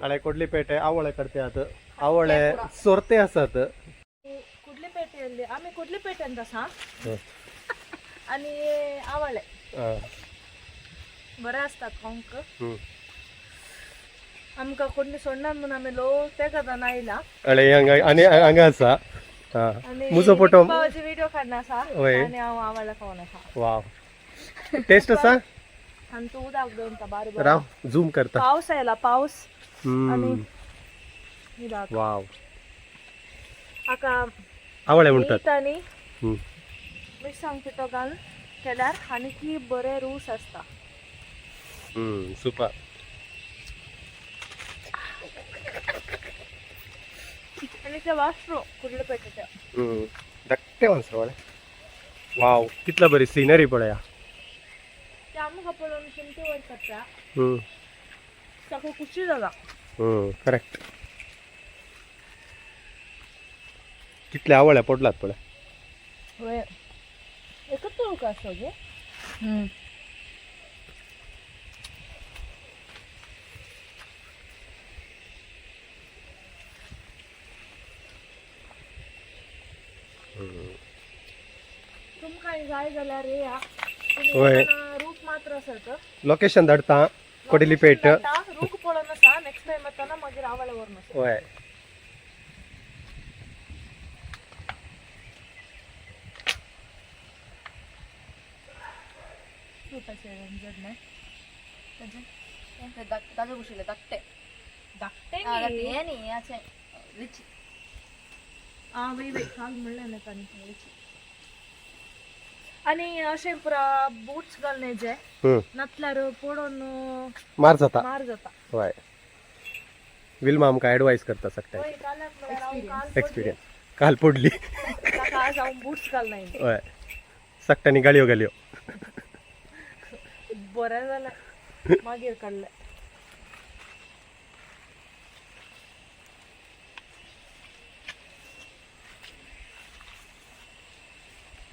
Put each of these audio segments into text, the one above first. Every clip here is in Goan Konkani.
ಹಳೆ ಕೊಡ್ಲಿಪೇಟೆ आवळे करतात, आवळे सोरते आसात. कुडलीपेटेಯಲ್ಲಿ आम्ही कुडलीपेटे ಅಂತ सा आणि आवाळे बरे असतात खावंक. आमकां कोडली सोडनात म्हणून आमी लो ते कदा आयला. हळे हांगा आनी हांगा आसा. आनी मुजो फोटो पावाचे व्हिडिओ काडना आसा. वय. आनी हांव आवाळे खावन आसा. वाव, टेस्ट आसा. आनी तूं उदक दवरता बारी बरें. राव, झूम करता. पावस आयला, पावस आनी उदक. वाव. हाका आवळे म्हणतात. मीठ आनी मिरसांग पिठो घालून केल्यार आनी की बरें रूस आसता. सुपर. आनी ते वासरो कुडलपेटेचे. धाकटे मांसर वळे. वाव, कितला बरी सिनरी पळया. ते आमकां पळोवन शिमटे वयर काडटा. ताका खुशी जाला. करेक्ट. कितले आवळे पडलात पळय. वय, एकच तोडूंक आसा गे. तुमकां जाय जाल्यार येया. वय. रूख मात्र आसत. लोकेशन धाडटा, कोडिलीपेट. रूख पळोवन आसा. नेक्स्ट टायम येताना मागीर आवळे व्हरून आसा. वय. ताजे कुशिले धाकटे. धाकटे. हे न्ही, अशें लिची. आं, वय वय, काल म्हणलें न्ही तांणी आनी अशें पुरा बुट्स घालून जे नातल्यार पडोन मार जाता. मार जाता. वय, विल्मा आमकां एडवायस करता सगळ्यांक. वय, कालाक म्हळ्यार हांव काल एक्सपिरियन्स. काल पडली. ताका आज हांव बुट्स घालनाय. वय, सगळ्यांनी गाळयो घाल्यो. बरें जालें मागीर काडलें.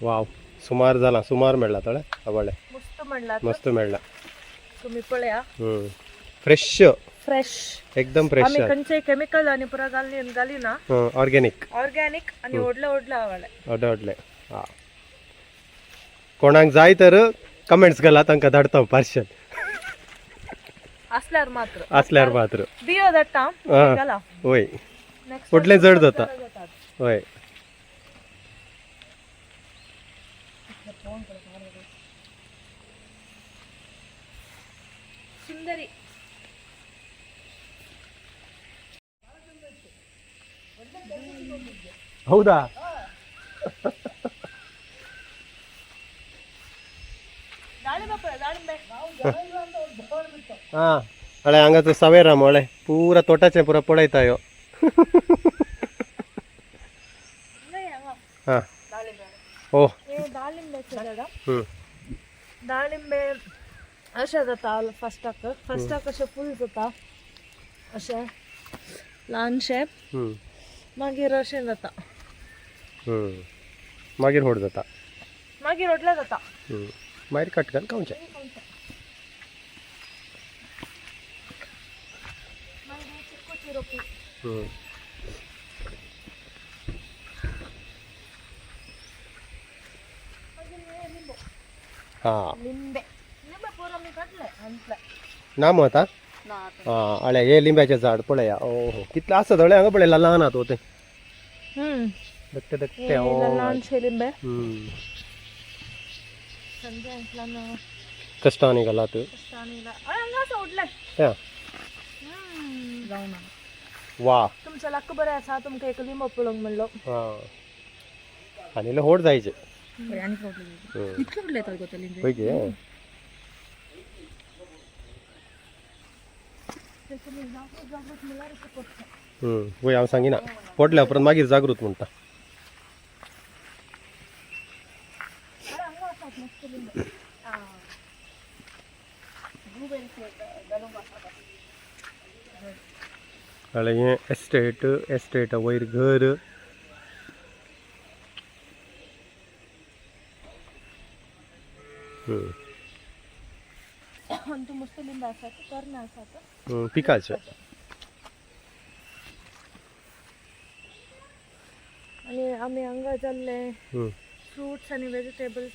वाव, सुमार जाला, सुमार मेळ्ळा थोडे आवडले. मस्त म्हणला. मस्त मेळ्ळा. तुमी पळया. फ्रेश. फ्रेश. एकदम फ्रेश. आमी खंयचे केमिकल आनी पुरा घाली घालिना. ऑर्गेनिक. ऑर्गॅनिक आनी व्हडले व्हडले आवडले. व्हडले व्हडले. हा, कोणाक जाय तर कमेंट्स घाला, तांकां धाडता पार्शल. असल्यार मात्र. असल्यार मात्र. बियो धाडटा. घाला. वय. नेक्स्ट. व्हडलें जड जाता. वय. सुंदरी. हौदा? दाळिंबे पळय, दाळिंबे. हा, हळे हांगाचो सवेराम हळे पुरा तोटाचें पुरा पळयता ह्यो. नाही हांगा. हा. दाळिंबे. हो. हे दाळिंब्याचें झाड. दाळिंबे अशें जाता फस्टाक, फस्टाक अशें फूल जाता, अशें ल्हानशें. मागीर अशें जाता. मागीर व्हड जाता. मागीर व्हडलें जाता. मागीर कट घाल खावचें. मागीर चिक्कूची रोपी. मागीर हे लिंबू. हा. लिंबे. लिंबे पुरो आमी काडले हांतले. ना मग आता. ना. हा, हळे हे लिंब्याचें झाड पळया. ओहो, कितलें आसा हळे हांगा पळय, ल्हान आहा तें. धाकटे धाकटे. हे ल्हानशे लिंबे. संजय अंकलान कश्टांनी घालात. कश्टांनी. हांगा आसा उडले. हा. जावना. वा. तुमचें लक्क बरें आसा, तुमकां एक लिंबो पळोवंक मेळ्ळो. हा, आनी इल्लें व्हड जायचें. आनी व्हडले, इतले व्हडले येतात गो ते लिंबे. पळय गे. ते तुमी जागृत जागृत म्हणल्यार अशें पडटा. वय, हांव सांगिना, पडल्या उपरांत मागीर जागृत म्हणटा. अरे, हांगा आसात मस्त लिंबे. ब्लूबेरी घालूंक आसा. हळे हें एस्टेट, एस्टेटा वयर घर. अंतू मस्त लिंब आसात, तरणे आसात. पिकाचे. आनी आमी हांगा जाल्ले फ्रुट्स आनी वेजिटेबल्स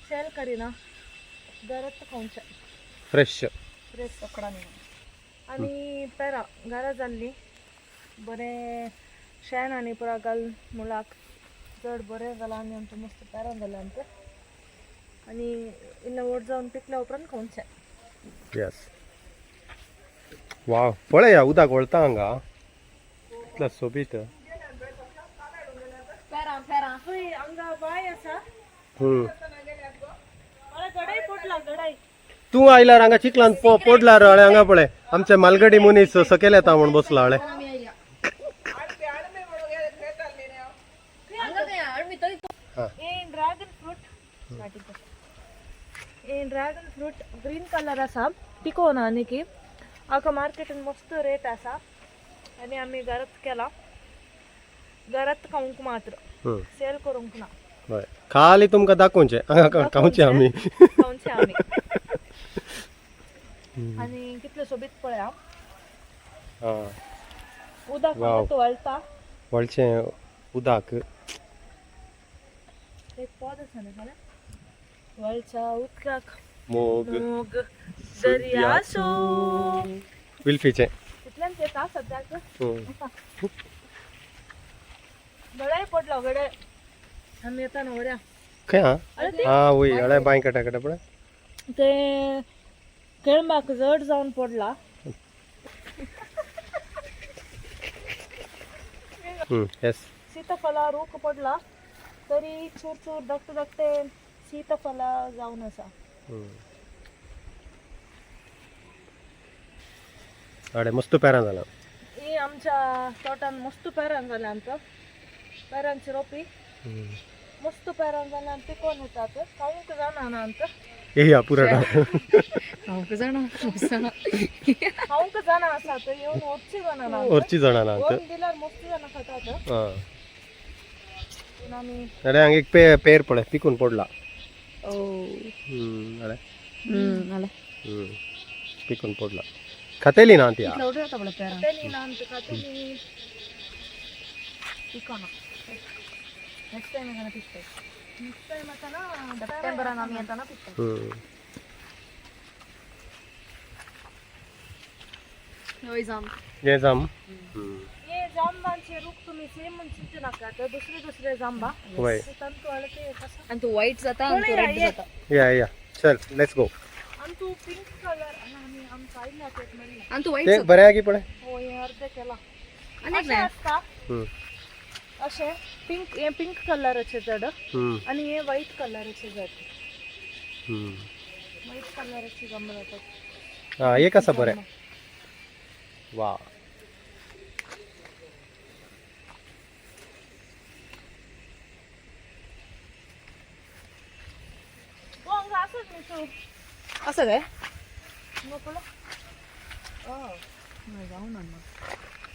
सेल करिना, घरात खावचे. फ्रेश. फ्रेश. आनी पेरां घरा जाल्ली, बरें शेण आनी पुरा घाल मुळाक चड बरें जालां आनी आमचें मस्त पेरां जालां आमचें. आनी इल्लें व्हड जावन पिकल्या उपरांत खावचें. येस, वाव, पळया उदक वळता हांगा, इतलो सोबीत. पेरां पेरां. हय, हांगा बांय आसा. हय, गडाय पडला गडाय. तूं आयल्यार हांगा चिखलान पडल्यार हळे हांगा पळय, आमचे मालगडी मनीस सकयल येता म्हूण बसला हळे. हे ड्रॅगन फ्रूट, हे ड्रॅगन फ्रूट ग्रीन कलर आसा, पिकोना आनी हाका मार्केटान मस्त रेट आसा. आनी आमी घरात केला, घरात खावंक मात्र, सेल करूंक ना. हय, खाली तुमकां दाखोवचें, हांगा खावचें आमी. खावचें आमी. आनी कितलें सोबीत पळया. उदक हांगा वळटा. वळचें उदक. एक पद आसा न्ही जाल्यार वळच्या उदकाक मोग. मोग दर्याचो. विल्फीचें. तितल्यान येता सद्याक. गडाय पडलो गडाय, आमी येता न्हू वऱ्या. खंय हा? अरे ते हा वय, हळे बांय कटा कटा पळय. ते केळंबाक जड जावन पडला. येस. सीताफला रूख पडला तरी चूर चूर धाकटे धाकटे सीताफला जावन आसा. अडे मस्त पेरां जालां. ही आमच्या तोटान मस्त पेरां जाल्या, आमकां पेरांची रोपी मस्त पेरां जाल्या आनी पिकोवन येतात, खावंक जाणा ना आमकां. येया पुरा. खावंक जाणा. खावंक जाणा आसा तर येवन व्हरची जाणा ना. व्हरची जाणां ना. व्हरून दिल्यार मस्त जाणां खातात. आं. पूण आमी अरे हांगा एक पेर पळय पिकून पडला. अरे पिकून पडला, खातेली ना ती. खातेली ना आमची, खातेली पिकोना. नेक्स्ट टायम येताना पिकताय. नेक्स्ट टायम येताना. सप्टेंबरान आमी येताना पिकताय. हय, जाम. हे जाम. हे जांबांचे रूख तुम्ही सेम म्हूण चिंतू नाका, दुसरे दुसरे जांबा. वय. तांतू हळदी कसं आनी तूं व्हायट जाता आनी तूं रेड जाता. या या, चल let's go. आनी तूं पिंक कलर आनी आमकां आयल्या ते मेळ्ळें. आनी तूं व्हायट ते जाता. बरें आहा की पळय. हो, हें अर्दें केलां. आनी अशें आसता. अशें पिंक, हें पिंक कलराचें झाड आनी हें व्हायट कलराचें झाड. व्हायट कलराची जांबा जातात. हा, एक आसा बरें, वा. हो, हांगा आसात न्ही तूं. आसा काय? हांगा पळय. जावं ना.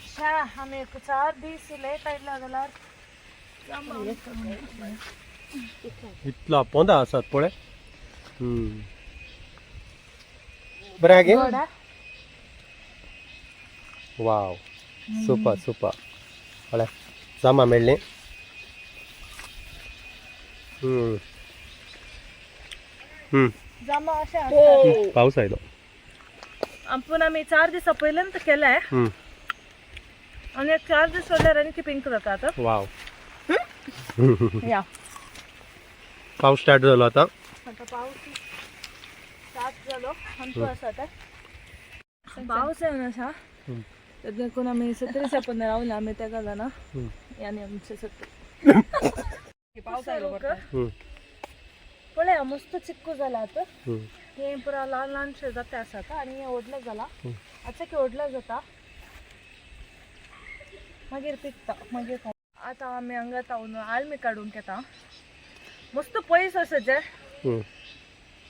शा, आमी एक 4 दीस लेट आयला जाल्यार. इतलो पोंदा आसात पळय. बरें आहा की? वाव, सुपर सुपर. पळय जामा मेळ्ळी. जांबा अशें आसता. पावस आयलो. पूण आमी 4 दिसां पयल्यान केलाय आनी एक 4 दीस सोडल्यार आनी ती पिंक जाता आतां. वाव. या. पावस स्टार्ट जालो आतां. आतां पावस स्टार्ट जालो, आमचो आसा आतां पावस येवन आसा, देखून आमी सत्रीच्या पण रावले आमी तेका जाणा आनी आमचे सत्री पावस आयलो. पळया, मस्त चिक्कू जाला आतां. हें पुरा ल्हान ल्हानशें जाता आसा आतां आनी हें व्हडलें जालां, आतां की व्हडलें जाता मागीर पिकता, मागीर आतां आमी हांगा तावन आलमी काडूंक येता, मस्त पयस आसा जे.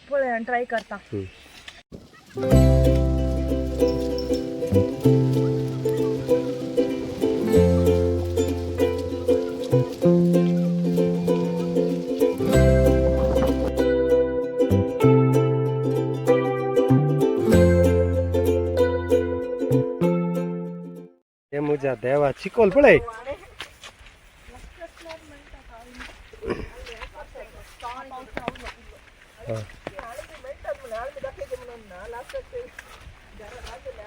पळया, ट्राय करता. म्हज्या देवा चिकोल पळय.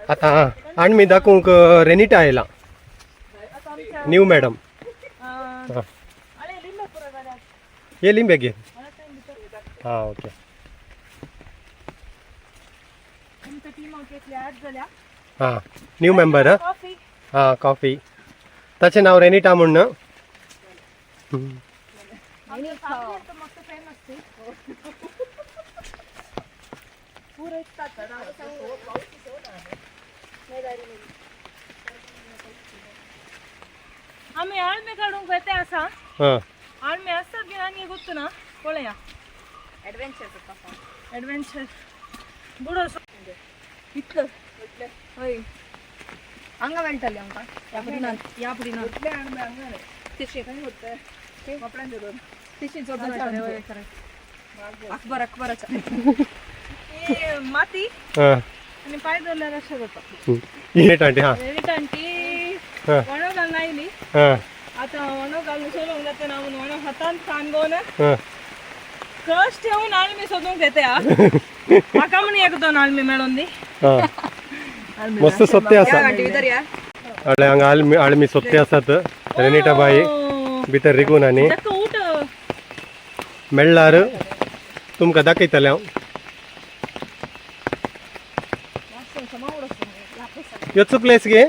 आतां आनी दाखोवंक रेनिटा आयला न्यू मॅडम. हे लिंबे घे. हां ओके. हां न्यू मेंबर. हां कॉफी. ताचें नांव रेनिटा म्हूण. आमी आळमे काडूंक वेते आसा. आळमे आसतात बी आनी गोत्तु ना पळया. एडवेंचर करता. एडवेंचर बुडो इतलो हय हांगा मेळटले आमकां. ह्या पुडिनान ह्या पुडिनान अकबर अकबराचा माती आनी पांय दवरल्यार अशें जाता. रेनिटा आंटी. हां रेनिटा आंटी वणो घालून आयली. आतां वणो घालून सोदूंक जाता ना म्हणून वणो हातान कान गोवन कश्ट येवन आळमी सोदूंक येते. म्हाका म्हण एक दोन आळमी मेळोन दी. मस्त सोत्ते आसा. हळे हांगा आळमी आळमी सोत्ते आसात. रेनिटा बाई भितर रिगून आनी उठ मेळ्ळार तुमकां दाखयतलें हांव. योच प्लेस गे.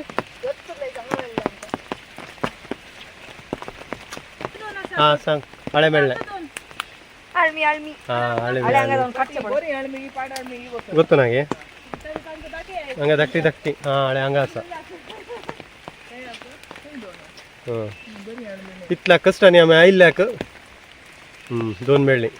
हां सांग. हळे मेळ्ळें. आळमी आळमी. हां आळमी आळमी ಗೊತ್ತು ನಂಗೆ. ಹಂಗ ದಟ್ಟಿ ದಟ್ಟಿ. ಹಾಂ ಹಳೆ ಹಂಗ ಆसा. इतल्या कश्टांनी आमी आयिल्ल्याक दोन मेळ्ळी.